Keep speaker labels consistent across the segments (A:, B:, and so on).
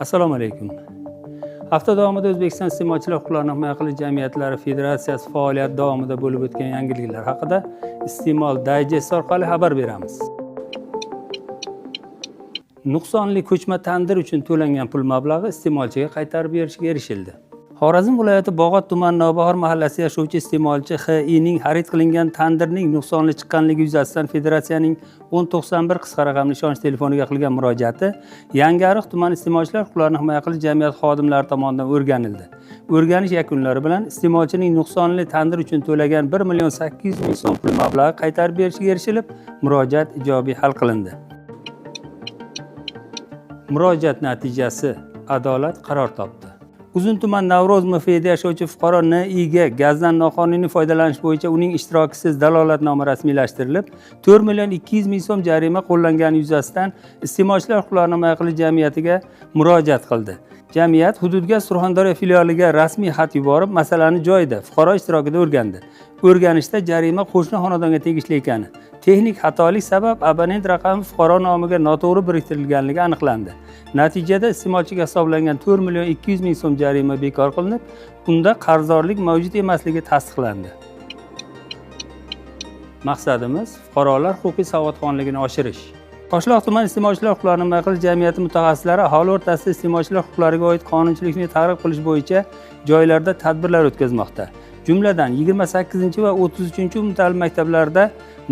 A: Assalomu alaykum. Hafta davomida O'zbekiston iste'molchilar huquqlarini himoya qilish jamiyatlari federatsiyasi faoliyati davomida bo'lib o'tgan yangiliklar haqida Iste'mol Dayjest orqali xabar beramiz. Nuqsonli ko'chma tandir uchun to'langan pul mablag'i iste'molchiga qaytarib berishga erishildi. Xorazm viloyati Bog'ot tumani Navbahor mahallasida yashovchi iste'molchi X.I ning xarid qilingan tandirning nuqsonli chiqqanligi yuzasidan federatsiyaning 1091 qisqa raqamli ishonch telefoniga qilgan murojaati Yangiariq tuman iste'molchilar huquqlarini himoya qilish jamiyati xodimlari tomonidan o'rganildi. O'rganish yakunlari bilan iste'molchining nuqsonli tandir uchun to'lagan 1 million 800 ming so'm pul mablag'i qaytarib berishga erishilib, murojaat ijobiy hal qilindi. Murojaat natijasi adolat qaror topdi. Uzun tuman Navro'z MFda yashovchi fuqaro N.I ga gazdan noqonuniy foydalanish bo'yicha uning ishtirokisiz dalolatnoma rasmiylashtirilib, 4 million 200 ming so'm jarima qo'llangani yuzasidan iste'molchilar huquqlarini himoya qilish jamiyatiga murojaat qildi. Jamiyat Hududgaz Surxondaryo filialiga rasmiy xat yuborib, masalani joyida fuqaro ishtirokida o'rgandi. O'rganishda jarima qo'shni xonadonga tegishli ekani, texnik xatolik sabab abonent raqami fuqaro nomiga noto'g'ri biriktirilganligi aniqlandi. Natijada iste'molchiga hisoblangan 4 million 200 ming so'm jarima bekor qilinib, unda qarzdorlik mavjud emasligi tasdiqlandi. Maqsadimiz fuqarolar huquqiy savodxonligini oshirish. Toshloq tuman iste'molchilar huquqlarini himoya qilish jamiyati mutaxassislari aholi o'rtasida iste'molchilar huquqlariga oid qonunchilikni targ'ib qilish bo'yicha joylarda tadbirlar o'tkazmoqda. Jumladan, 28 va 33 umumta'lim maktablarida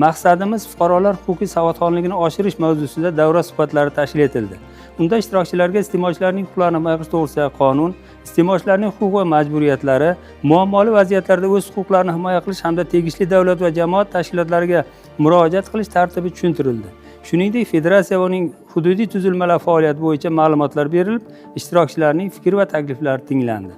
A: maqsadimiz fuqarolar huquqiy savodxonligini oshirish mavzusida davra suhbatlari tashkil etildi. Unda ishtirokchilarga iste'molchilarning huquqlarini himoya qilish to'g'risidagi qonun, iste'molchilarning huquq va majburiyatlari, muammoli vaziyatlarda o'z huquqlarini himoya qilish hamda tegishli davlat va jamoat tashkilotlariga murojaat qilish tartibi tushuntirildi. Shuningdek, federatsiya va uning hududiy tuzilmalar faoliyati bo'yicha ma'lumotlar berilib, ishtirokchilarning fikr va takliflari tinglandi.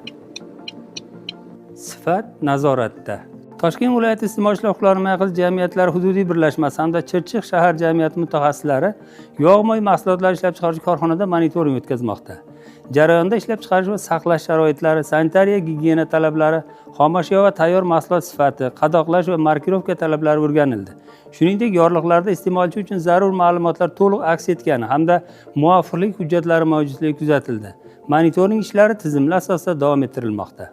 A: Sifat nazoratda. Toshkent viloyati iste'molchilar huquqlarini himoya qilish jamiyatlari hududiy birlashmasi hamda Chirchiq shahar jamiyati mutaxassislari yog' moy mahsulotlari ishlab chiqaruvchi korxonada monitoring o'tkazmoqda. Jarayonda ishlab chiqarish va saqlash sharoitlari, sanitariya gigiyena talablari, xomashyo va tayyor mahsulot sifati, qadoqlash va markirovka talablari o'rganildi. Shuningdek, yorliqlarda iste'molchi uchun zarur ma'lumotlar to'liq aks etgani hamda muvofiqlik hujjatlari mavjudligi kuzatildi. Monitoring ishlari tizimli asosda davom ettirilmoqda.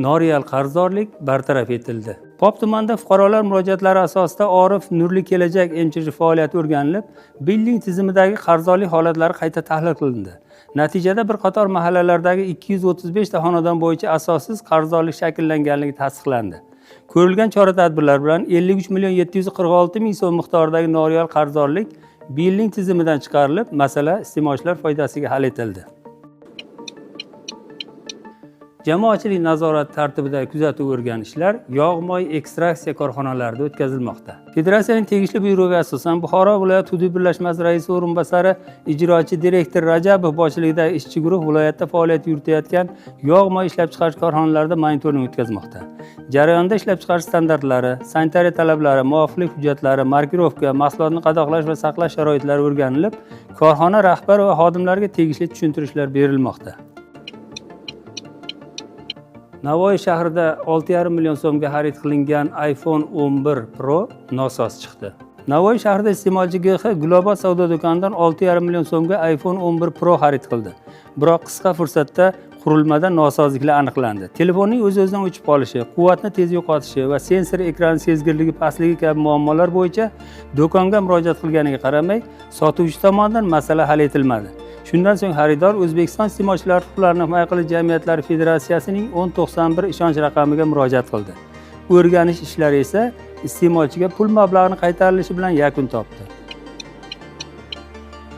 A: Noreal qarzdorlik bartaraf etildi. Pop tumanida fuqarolar murojaatlari asosida Orif Nurli Kelajak MChJ faoliyati o'rganilib, billing tizimidagi qarzdorlik holatlari qayta tahlil qilindi. Natijada bir qator mahallalardagi 235 ta xonadon bo'yicha asossiz qarzdorlik shakllanganligi tasdiqlandi. Ko'rilgan chora-tadbirlar bilan 53 million 746 ming so'm miqdoridagi noreal qarzdorlik billing tizimidan chiqarilib, masala iste'molchilar foydasiga hal etildi. Jamoatchilik nazorati tartibidagi kuzatuv o'rganishlar yog' moy ekstraksiya korxonalarida o'tkazilmoqda. Federatsiyaning tegishli buyrug'iga asosan Buxoro viloyat hududiy birlashmasi raisi o'rinbosari ijrochi direktor Rajabov boshchiligidagi ishchi guruh viloyatda faoliyat yuritayotgan yog' moy ishlab chiqarish korxonalarida monitoring o'tkazmoqda. Jarayonda ishlab chiqarish standartlari, sanitariya talablari, muvofiqlik hujjatlari, markirovka, mahsulotni qadoqlash va saqlash sharoitlari o'rganilib, korxona rahbari va xodimlariga tegishli tushuntirishlar berilmoqda. Navoiy shahrida 6,5 million so'mga xarid qilingan iPhone 11 Pro nosoz chiqdi. Navoiy shahrida iste'molchi GX Global savdo do'konidan 6,5 million so'mga iPhone 11 Pro xarid qildi. Biroq qisqa fursatda qurilmada nosozliklar aniqlandi. Telefonning o'z-o'zidan o'chib qolishi, quvvatni tez yo'qotishi va sensor ekrani sezgirligi pastligi kabi muammolar bo'yicha do'konga murojaat qilganiga qaramay, sotuvchi tomonidan masala hal etilmadi. Shundan so'ng xaridor O'zbekiston iste'molchilar huquqlarini himoya qilish jamiyatlari federatsiyasining 1091 ishonch raqamiga murojaat qildi. O'rganish ishlari esa iste'molchiga pul mablag'ini qaytarilishi bilan yakun topdi.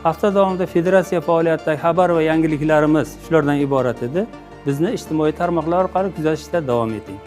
A: Hafta davomida federatsiya faoliyatidagi xabar va yangiliklarimiz shulardan iborat edi. Bizni ijtimoiy tarmoqlar orqali kuzatishda davom eting.